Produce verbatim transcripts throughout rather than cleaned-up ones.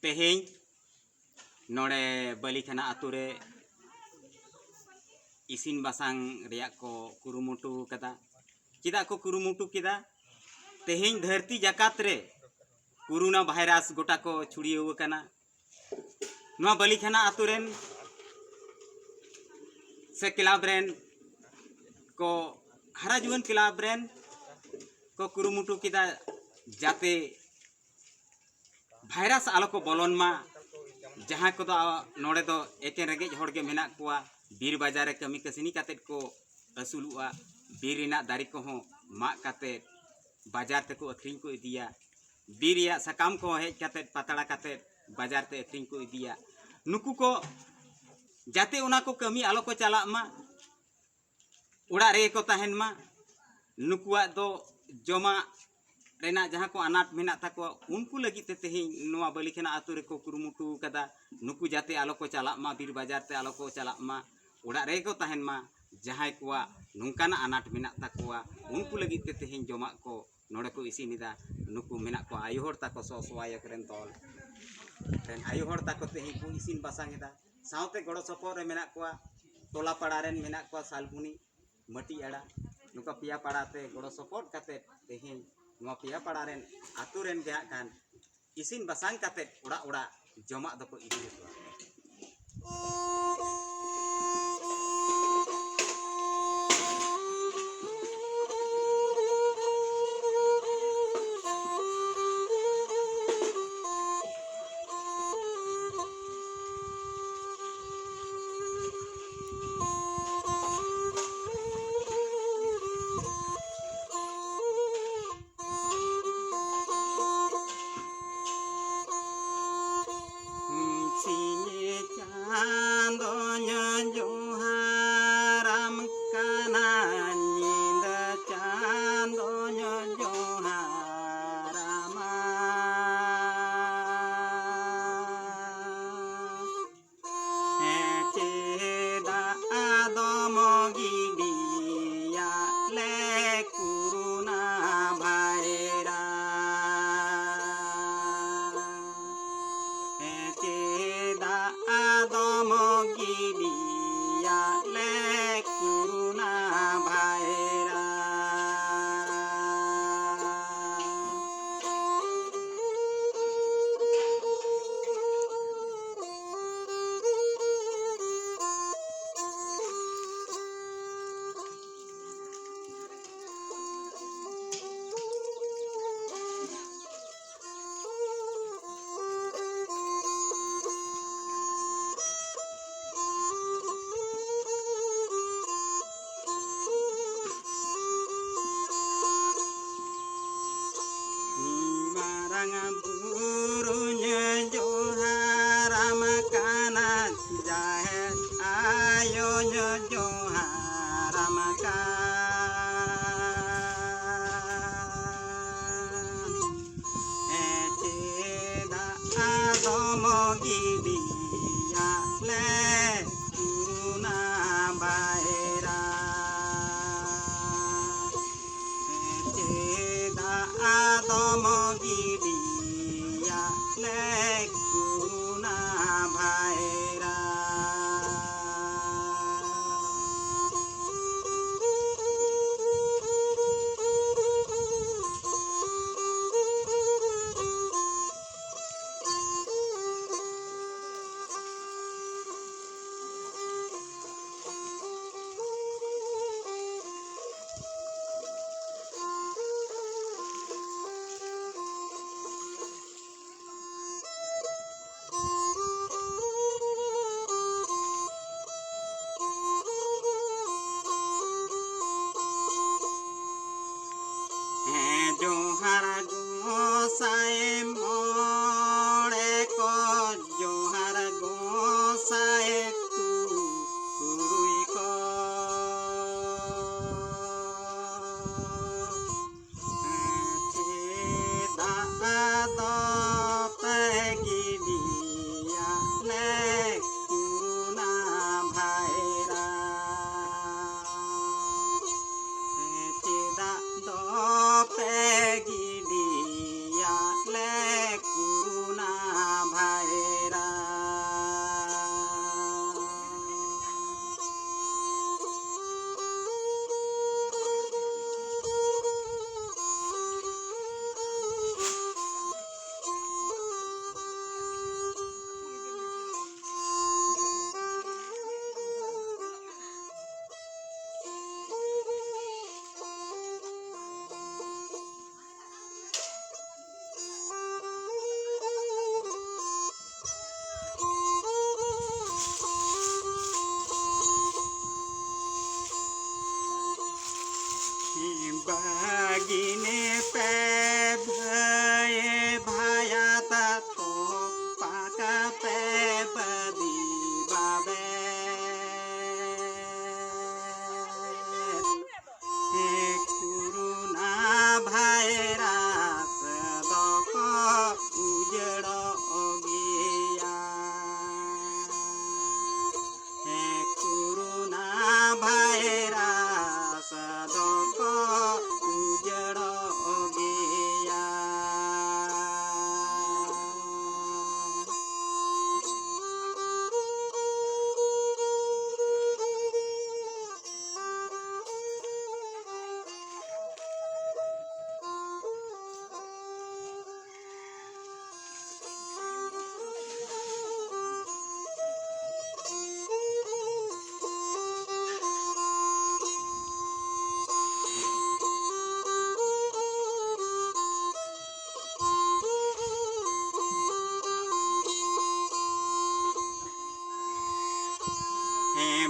ᱛᱮᱦᱮᱧ ᱱᱚᱰᱮ ᱵᱟᱹᱞᱤᱠᱷᱟᱱᱟ ᱟᱛᱳ ᱨᱮ ᱤᱥᱤᱱ ᱵᱟᱥᱟᱝ ᱨᱮᱭᱟᱜ ᱠᱚ ᱠᱩᱨᱩᱢᱩᱴᱩ ᱠᱟᱫᱟ᱾ ᱪᱮᱫᱟᱜ ᱠᱚ ᱠᱩᱨᱩᱢᱩᱴᱩ ᱠᱮᱫᱟ? ᱛᱮᱦᱮᱧ ᱫᱷᱟᱹᱨᱛᱤ ᱡᱟᱠᱟᱛ ᱨᱮ ᱠᱳᱨᱳᱱᱟ ᱵᱷᱟᱭᱨᱟᱥ ᱜᱚᱴᱟ ᱠᱚ ᱪᱷᱩᱲᱭᱟᱹᱣ ᱟᱠᱟᱱᱟ᱾ ᱱᱚᱣᱟ ᱵᱟᱹᱞᱤᱠᱷᱟᱱᱟ ᱟᱛᱳ ᱨᱮᱱ ᱥᱮ ᱠᱞᱟᱵᱽ ᱨᱮᱱ ᱠᱚ, ᱦᱟᱨᱟ ᱡᱩᱣᱟᱹᱱ ᱠᱞᱟᱵᱽ ᱨᱮᱱ ᱠᱚ ᱠᱩᱨᱩᱢᱩᱴᱩ ᱠᱮᱫᱟ ᱡᱟᱛᱮ ᱵᱷᱟᱭᱨᱟᱥ ᱟᱞᱚ ᱠᱚ ᱵᱚᱞᱚᱱ ᱢᱟ᱾ ᱡᱟᱦᱟᱸ ᱠᱚᱫᱚ ᱱᱚᱰᱮ ᱫᱚ ᱮᱠᱮᱱ ᱨᱮᱸᱜᱮᱡ ᱦᱚᱲ ᱜᱮ ᱢᱮᱱᱟᱜ ᱠᱚᱣᱟ, ᱵᱤᱨ ᱵᱟᱡᱟᱨ ᱨᱮ ᱠᱟᱹᱢᱤ ᱠᱟᱹᱥᱱᱤ ᱠᱟᱛᱮᱫ ᱠᱚ ᱟᱹᱥᱩᱞᱚᱜᱼᱟ᱾ ᱵᱤᱨ ᱨᱮᱱᱟᱜ ᱫᱟᱨᱮ ᱠᱚᱦᱚᱸ ᱢᱟᱜ ᱠᱟᱛᱮᱫ ᱵᱟᱡᱟᱨ ᱛᱮᱠᱚ ᱟᱹᱠᱷᱨᱤᱧ ᱠᱚ ᱤᱫᱤᱭᱟ᱾ ᱵᱤᱨ ᱨᱮᱭᱟᱜ ᱥᱟᱠᱟᱢ ᱠᱚᱦᱚᱸ ᱦᱮᱡ ᱠᱟᱛᱮᱫ ᱯᱟᱛᱲᱟ ᱠᱟᱛᱮᱫ ᱵᱟᱡᱟᱨ ᱛᱮ ᱟᱹᱠᱷᱨᱤᱧ ᱠᱚ ᱤᱫᱤᱭᱟ᱾ ᱱᱩᱠᱩ ᱠᱚ ᱡᱟᱛᱮ ᱚᱱᱟ ᱠᱚ ᱠᱟᱹᱢᱤ ᱟᱞᱚ ᱠᱚ ᱪᱟᱞᱟᱜ ᱢᱟ, ᱚᱲᱟᱜ ᱨᱮᱜᱮ ᱠᱚ ᱛᱟᱦᱮᱱ ᱢᱟ᱾ ᱱᱩᱠᱩᱣᱟᱜ ᱫᱚ ᱡᱚᱢᱟᱜ ᱨᱮᱱᱟᱜ ᱡᱟᱦᱟᱸ ᱠᱚ ᱟᱱᱟᱴ ᱢᱮᱱᱟᱜ ᱛᱟᱠᱚᱣᱟ, ᱩᱱᱠᱩ ᱞᱟᱹᱜᱤᱫ ᱛᱮ ᱛᱮᱦᱮᱧ ᱱᱚᱣᱟ ᱵᱟᱹᱞᱤᱠᱷᱟᱱᱟ ᱟᱛᱳ ᱨᱮᱠᱚ ᱠᱩᱨᱩᱢᱩᱴᱩ ᱠᱟᱫᱟ, ᱱᱩᱠᱩ ᱡᱟᱛᱮ ᱟᱞᱚ ᱠᱚ ᱪᱟᱞᱟᱜ ᱢᱟ, ᱵᱤᱨ ᱵᱟᱡᱟᱨ ᱛᱮ ᱟᱞᱚ ᱠᱚ ᱪᱟᱞᱟᱜ ᱢᱟ, ᱚᱲᱟᱜ ᱨᱮᱜᱮ ᱠᱚ ᱛᱟᱦᱮᱱ ᱢᱟ᱾ ᱡᱟᱦᱟᱸᱭ ᱠᱚᱣᱟᱜ ᱱᱚᱝᱠᱟᱱᱟᱜ ᱟᱱᱟᱴ ᱢᱮᱱᱟᱜ ᱛᱟᱠᱚᱣᱟ, ᱩᱱᱠᱩ ᱞᱟᱹᱜᱤᱫ ᱛᱮ ᱛᱮᱦᱮᱧ ᱡᱚᱢᱟᱜ ᱠᱚ ᱱᱚᱰᱮ ᱠᱚ ᱤᱥᱤᱱ ᱮᱫᱟ᱾ ᱱᱩᱠᱩ ᱢᱮᱱᱟᱜ ᱠᱚᱣᱟ ᱟᱭᱳ ᱦᱚᱲ ᱛᱟᱠᱚ, ᱥᱚ ᱥᱚᱦᱟᱭᱚᱠ ᱨᱮᱱ ᱫᱚᱞ ᱨᱮᱱ ᱟᱭᱳ ᱦᱚᱲ ᱛᱟᱠᱚ ᱛᱮᱦᱮᱧ ᱠᱚ ᱤᱥᱤᱱ ᱵᱟᱥᱟᱝ ᱮᱫᱟ᱾ ᱥᱟᱶᱛᱮ ᱜᱚᱲᱚ ᱥᱚᱯᱚᱦᱚᱫ ᱨᱮ ᱢᱮᱱᱟᱜ ᱠᱚᱣᱟ ᱴᱚᱞᱟ ᱯᱟᱲᱟ ᱨᱮᱱ, ᱢᱮᱱᱟᱜ ᱠᱚᱣᱟ ᱥᱟᱞᱵᱩᱱᱤ, ᱢᱟᱹᱴᱤ ᱟᱲᱟ, ᱱᱚᱝᱠᱟ ᱯᱮᱭᱟ ᱯᱟᱲᱟ ᱛᱮ ᱜᱚᱲᱚ ᱥᱚᱯᱚᱦᱚᱫ ᱠᱟᱛᱮᱫ ᱛᱮᱦᱮᱧ ᱱᱚᱣᱟ ᱯᱮᱭᱟ ᱯᱟᱲᱟ ᱨᱮᱱ ᱟᱛᱳ ᱨᱮᱱ ᱜᱮ ᱦᱟᱸᱜ ᱠᱷᱟᱱ ᱤᱥᱤᱱ ᱵᱟᱥᱟᱝ ᱠᱟᱛᱮᱫ ᱚᱲᱟᱜ ᱚᱲᱟᱜ ᱡᱚᱢᱟᱜ ᱫᱚᱠᱚ ᱤᱫᱤ ᱦᱚᱴᱚᱣᱟ᱾ ᱡᱟᱦᱮᱨ ᱟᱭᱳᱧ ᱡᱚᱦᱟᱨᱟᱢ ᱠᱟᱱ᱾ ᱦᱮᱸ, ᱪᱮᱫᱟᱜ ᱟᱫᱚᱢ ᱜᱤᱰᱤᱭᱟ ᱞᱮ ᱠᱩᱨᱩᱱᱟ ᱵᱷᱟᱭᱨᱟᱥ? ᱪᱮᱫᱟᱜ ᱟᱫᱚᱢ ᱜᱤᱰᱤᱭᱟ ᱞᱮ ᱠᱩᱨᱩᱱᱟ ᱵᱷᱟᱭᱨᱟᱥ? ᱦᱮᱸ, ᱡᱚᱦᱟᱨ ᱜᱚᱸᱥᱟᱭ ᱢᱚᱬᱮ ᱠᱚ, ᱡᱚᱦᱟᱨ ᱜᱚᱸᱥᱟᱭ ᱛᱩᱨᱩᱭ ᱠᱚ᱾ ᱪᱮᱫᱟᱜ ᱟᱫᱚ ᱯᱮ ᱜᱤᱰᱤᱭᱟ ᱞᱮ ᱠᱩᱨᱩᱱᱟ ᱵᱷᱟᱭᱨᱟᱥ? ᱪᱮᱫᱟᱜ ᱫᱚ ᱯᱮ ᱜᱤᱰᱤᱭᱟ ᱞᱮ ᱠᱩᱨᱩᱱᱟ ᱵᱷᱟᱭᱨᱟᱥ?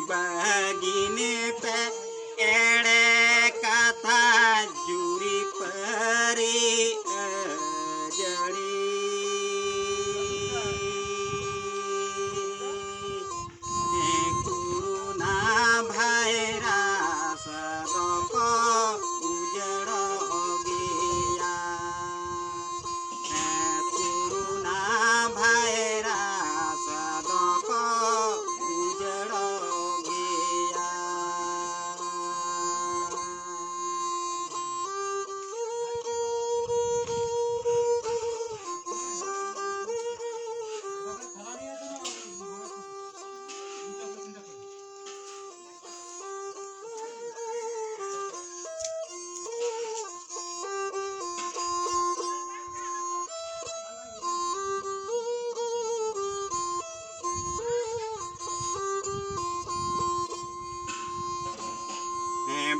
ᱵᱟᱹᱜᱤᱱᱤ ᱯᱮ ᱮᱲᱮ ᱠᱟᱛᱷᱟ ᱡᱩᱨᱤ ᱯᱟᱹᱨᱤ ᱟᱹᱡᱟᱹᱲᱤ᱾ ᱠᱳᱨᱳᱱᱟ ᱵᱷᱟᱭᱨᱟᱥ ᱫᱚᱠᱚ ᱩᱡᱟᱹᱲᱚᱜ ᱜᱮᱭᱟ᱾ ᱠᱳᱨᱳᱱᱟ ᱵᱷᱟᱭᱨᱟᱥ ᱫᱚᱠᱚ ᱩᱡᱟᱹᱲᱚᱜ ᱜᱮᱭᱟ᱾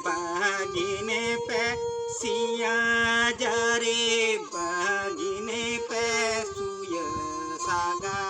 ᱵᱟᱹᱜᱤᱱ ᱯᱮ ᱥᱤᱭᱟ ᱡᱟᱹᱨᱤ, ᱵᱟᱹᱜᱤᱱ ᱯᱮ ᱥᱩᱭᱟᱹ ᱥᱟᱜᱟ᱾